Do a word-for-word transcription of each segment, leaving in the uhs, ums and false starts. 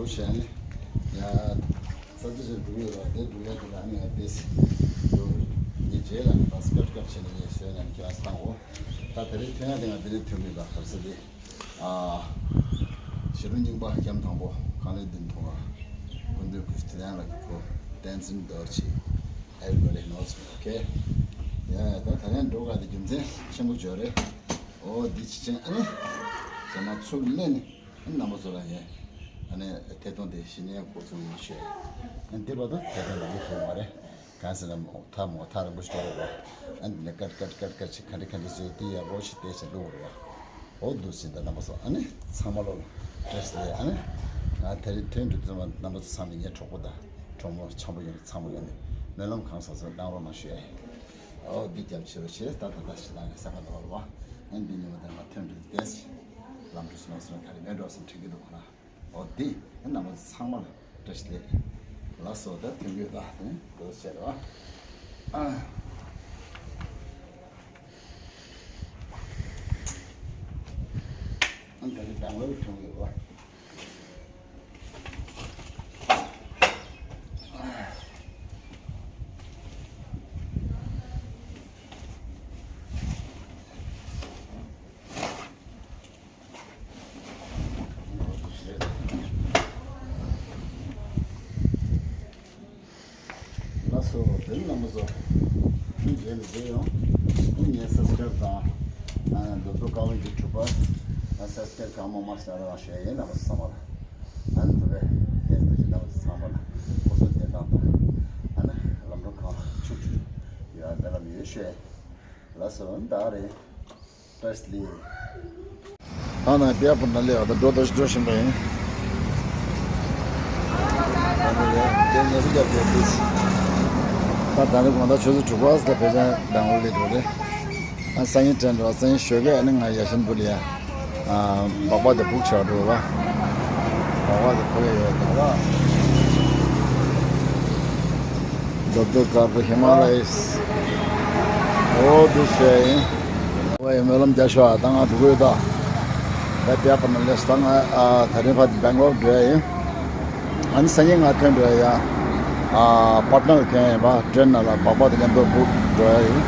བྱས་ནས་ཡ། ས་ཆ་ཞིག་འགྲོ་ཡོད་ལ་དེ་འགྲོ་ཡ་དེ་ལ་ནི་ཡ་དེ་སི་འགྲོ་ངས་རྗེས་ལ་ནི་ད་སྐར་སྐར་བྱས་ནས་ངས་བཟོས་ནས་ཁྱེད་རང་བཏང་གོ། ད་དེ་རིང་ཐོན་ཡ་དེ་ང་དེ་རིང་ཐོན་གི་ལ་གར་ས་དེ། ཨ། ཞི་ལུ་རྙིང་པ་རྒྱམ་དང་པོ་ཁང་ལས་བདུན་ཐོག་ང་། སྐུ་མདུན་སྐུ་ཚེ་དེ་ཡང་ལ་གི་ཁོ་བསྟན་འཛིན་རྡོ་རྗེ། Everybody knows me, okay? ཡ་ཡ། ད་ད་ལན་འགྲོ་ག་དེ་རྒྱུ་མཚན་ཆེན་པོ་བྱོས་རེད། ཨོ་འདི་ཅི་ཅན་ཨ་ནི། ཟ་མ་ཚུར་ལེན་ནི། རྣམ་པ་ཚོ་ལ་ངས་ཨ་ནི་ཐད་གཏོང་དེ་ཞི་གནས་འགོ་ཚུགས་མ་ཤེས། ཨ་འདི་བར་དུ་ཐད་གཏོང་ལ་མི་ཐུབ་མ་རེད། གང་ཟེར་ན་མོ་ཐ་མོ་ཐ་རིང་པོ་ཞིག་འགྲོ་དགོས་རེད། ཨ་འདི་ནས་ཀར་ཀར་ཀར་ཀར་ཞིག་ག་འདྲ་ག་འདྲ་བཟོས་དེ་ཡག་པོ་ཞིག་བལྟས་ཤིག་བླུགས་དགོས་རེད་བ། འོ་འདུག་ཟིན་ད་རྣམ་པ་ཚོ་ཨ་ནི་ཚང་མ་ལོ་བཀྲ་ཤིས་བདེ་ལེགས། ཨ་ནི་ང་དེ་རིང་ཐོན་འགྲོ་དུས་ཙམ་པ་རྣམ་པ་ཚོ་ཚང་མས་ངའི་གྲོགས་པོ་དང་གྲོགས་མོ་འཆམ་པོ་ཡོད་ཚང་མ་ཡོད་ནས་སྨོན་ལམ་གང་ཟག་ཚོ་གནང་རོགས་གནང་ཞུ་ཡ་ཡིན། ཨོ་འདི་རྒྱབ་ཕྱི་རུ་ཕྱེ་ད་ད་ད་ཞིག་ལ་ངས་ས་ཁ་ད་བར་བ། ཨ་འདི་ཉི་མ་དང་ང་ཐོན་འགྲོ་དུས་ཏེས། ལམ་འགྲོ་སོང་སོང་ག་རེ་མེད་འགྲོ་སེམས་ཁྲལ་གྱི་འདུག་ཁོ་ན། འོ་དེ་རྣམ་པ་ཚང་མ་ལ་བཀྲ་ཤིས་བདེ་ལེགས། ལགས་སོ། ད་ཐུགས་རྗེ་ཆེ། ད་དེ་ནི་འདུག་བྱས་རེད་བ། ཨ། ཨ་ད་རེས་དང་བའི་ཐུགས་རྗེ་ཆེ། ལགས་སོ། དེ་རྣམ་པ་ཚོ་ཐུགས་རྗེ་ལ་མཇལ་ཡོང་། ངས་སབ་སི་ཀེ་རབ་དང་། རྡོ་རྡོ་ཀ་བ་གི་གྲུ་པ། སབ་སི་ཀེ་རབ་གང་མང་མང་ཞིག་གནང་རོགས་ཞུ་ཡ་ཡིན། རྣམ་པ་ཚོ་ཚང་མ་ལ། ཨ་ནི་ཐུབ་པའི་བསྟན་འཛིན་གྱི་རྣམ་པ་ཚོ་ཚང་མ་ལ་སྐུ་གཟུགས་བདེ་ཐང་དང་། ཨ་ནི་ལམ་འགྲོ་གང་ལ་ཕྱུག་ཕྱུག་ཡོང་བའི་སྨོན་ལམ་ཡོད་ཞུ་ཡ་ཡིན། ལགས་སོ། ད་རེད། བཀྲ་ཤིས་བདེ་ལེགས། ད་ནང་བེ་པུར་ན་ལས་ཨ་ད་འགྲོ་ད་འགྲོ་བཞིན་པ་ཡིན། ད་ནི་ལས་དེ་ངལ་གསོ་རྒྱབ་དེ་དུས། ད་ད་ནི་དགོང་དག་ཆུ་ཚོད་དྲུག་པ་ཙམ་ལ་ཕལ་ཆེར་སྦེང་ལོར་སླེབས་འགྲོ་རེད། ཨ་སང་ཉིན་ཊེན་འགྲོ། སང་ཉིན་ཞོགས་ཀས་ཨ་ནི་ང་ཡ་ཤན་པུ་ལི་ཡ། ཨ་སྦག་སྦག་དེ་བུག་ཆགས་འགྲོ་བ། སྦག་སྦག་དེ་བུག་ཡ་ཡོད་ད་བ། རྡོ་རྡོ་དཀར་པོ་ཧི་མ་ལ་ཡས། འོ་འདུག་བྱས་ཡིན། ཝེ་སྨོན་ལམ་རྒྱབ་ཤོག་ཨ་ད་ང་འགྲོ་གི་ཡོད་ད། ད་བེ་པུར་ན་ལས་སོང་། ད་ང་ཨ་ད་རིང་ཕར་སྦེང་ལོར་འགྲོ་ཡ་ཡིན། ཨ་ནི་སང་ཉིན་ང་ཐོན་འགྲོ་ཡ་ཡ། ཨ་པཊ་ནར་ལ་ཐོན་ཡ་ཡིན་པ། ཊེན་ནང་ལ་སྦག་སྦག་དེ་མཉམ་དུ་བུག་འགྲོ་ཡ་ཡིན།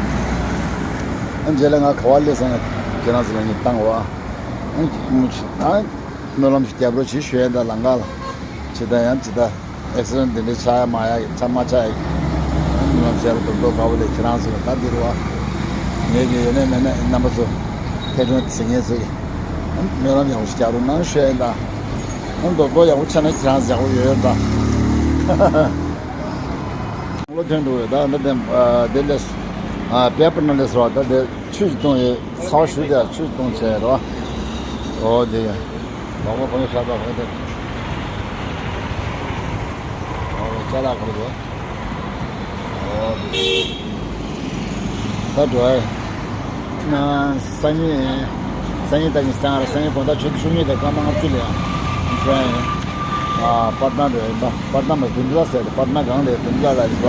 ཨ་ནི་རྗེས་ལ་ང་ག་པར་སླེབས་སོང་ན་ཁྱེད་རང་ཚོ་ལ་ངས་བཏང་བ། ཨ་ནི་ཨ་སྨོན་ལམ་ཞིག་རྒྱབ་རོགས་བྱེད་ཞུ་ཡ་ཡིན་ད་ལམ་ཁ་ལ། ཇི་ལྟར་ཡང་ཇི་ལྟར། ཨེག་སི་ཌེན་ཊི་འདི་འདྲའི་ཆགས་ཡ་མ་ཡ་ཆགས་མ་ཆགས་ཡ། ང་ཚོའི་རྡོག་རྡོག་དཀར་པོ་ལས་ཁྱེད་རང་ཚོ་ལ་ད་འདི་རུ་བ། ངེད་ཀྱི་ཡོད་ནས་མེད་ནས་རྣམ་པ་ཚོ་ཐད་གཏོང་བྱེད་མཁན་ཚོ་གིས་སྨོན་ལམ་ཡག་པོ་ཞིག་རྒྱག་རོགས་གནང་ཞུ་ཡ་ཡིན་ད། ཨ་རྡོག་རྡོག་ཡག་པོ་ཆགས་ན་ཁྱེད་རང་ཚོ་ཡག་པོ་ཡོད་ཡོད་ད། ལོ་ཐོན་འགྲོ་ཡོད་ད། འདི་འདི་འདི་ལས་ཨ་བེ་པུར་ན་ལས་སོ་ད་འདི་ཆུ་ཞིག་བཏུང་ཡོད། ཚ་བ་ཞུ་དེ་ཆུ་ཞིག་བཏུང་བྱས་རོ། འོ་དེ་ཡ། མ་མོ་གོང་ཤ་ད་གོང་དེ། ཨོ་ཅ་ལག་གོང་དེ། ཨོ་དེ། ད་འགྲོ་ཨེ། ན་སང་ཉིན། སང་ཉིན་ད་ཉིན་སང་ར་སང་ཉིན་དགོང་དག་ཆུ་ཚོད་བཅུ་གཉིས་དང་སྐར་མ་ལྔ་བཅུ་ལ་ཡ། འགྲོ་ཨེ། ཨ་པཊ་ན་འགྲོ་ཨེ་ཡིན་པ། པཊ་ན་མ་དུན་ཏྲ་ཟེར་ཏེ་པཊ་ན་གང་ལས་དུན་ཏྲ་ལ་ཡིན་པ།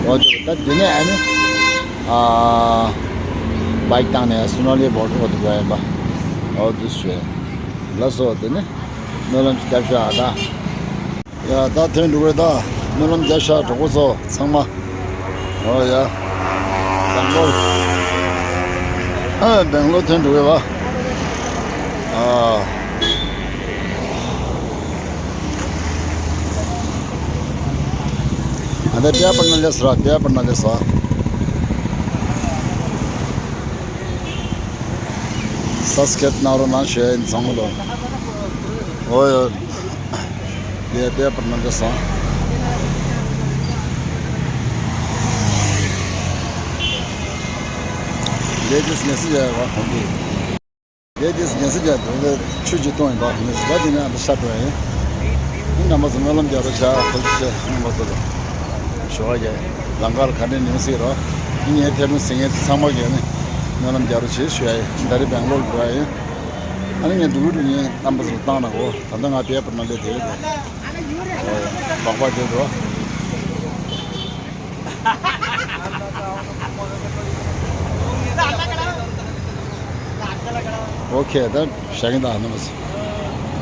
ཨོ་དེ་ད་དེ་ནས་ཨ་ནི། ཨ་བྷའིཀ་བཏང་ནས་སུ་ན་ལི་བོར་ཌར་བར་དུ་འགྲོ་ཨེ་ཡིན་པ། ཨོ་དེ་ཞུ་ཨེ། ལགས་སོ། དེ་ནི་སྨོན་ལམ་རྒྱབ་ཤག་ཨ་ད། ཡ་ད་ཐོན་འགྲོ་གི་ད། སྨོན་ལམ་རྒྱབ་ཤག་གྲོགས་པོ་ཚོ་ཚང་མ། ཨོ་ཡ། སྦེང་ལོར། ཨ་སྦེང་ལོར་ཐོན་འགྲོ་གི་བ། ཨ། ཨ་ད་བེ་པུར་ན་ལས་སོ་ར། བེ་པུར་ན་ལས་སོ། སབ་སི་ཀེ་རབ་གནང་རོགས་གནང་ཞུ་ཡ་ཡིན་ཚང་མ་ལོ། འོ་ཡོ། ཡ་བེ་པུར་ན་ལས་སོ། ལས་དེ་ངལ་གསོ་རྒྱག་ཡ་བ་གོང་གི། ལས་དེ་ངལ་གསོ་རྒྱག་དུས་ཆུ་ཅིག་བཏུང་ཡིན་པ་ངལ་གསོ་བ་དེ་ནས་ཨ་ད་ཤ་འགྲོ་ཡ་ཡིན། རྣམ་པ་ཚོ་སྨོན་ལམ་རྒྱག་རོགས་བྱ། ཐུགས་རྗེ་ཆེ། རྣམ་པ་ཚོ་ལ་ཞུ་བ་རྒྱག། ལམ་ཁར་ག་འདྲས་ཉིན་སྲིད་རོགས། ངའི་ཐད་གཏོང་ཟིན་མཁན་ཚོ་ཚང་མ་གིས་ནི་སྨོན་ལམ་རྒྱག་རོགས་བྱེད་ཞུ་ཡ་ཡིན། ད་རེས་སྦེང་ལོར་འགྲོ་ཡ་ཡིན། ཨ་ནི་ངས་འགྲོ་གི་འགྲོ་ངས་རྣམ་པ་ཚོ་ལ་བཏང་ན་གོ། ད་ལྟ་ང་བེ་པུར་ན་ལས་དེ་རེད་དེ། སྦག་སྦག་དེ་འགྲོ། ཨོ་ཁེ། ད་བཞག་གིན་ད་རྣམ་པ་ཚོ།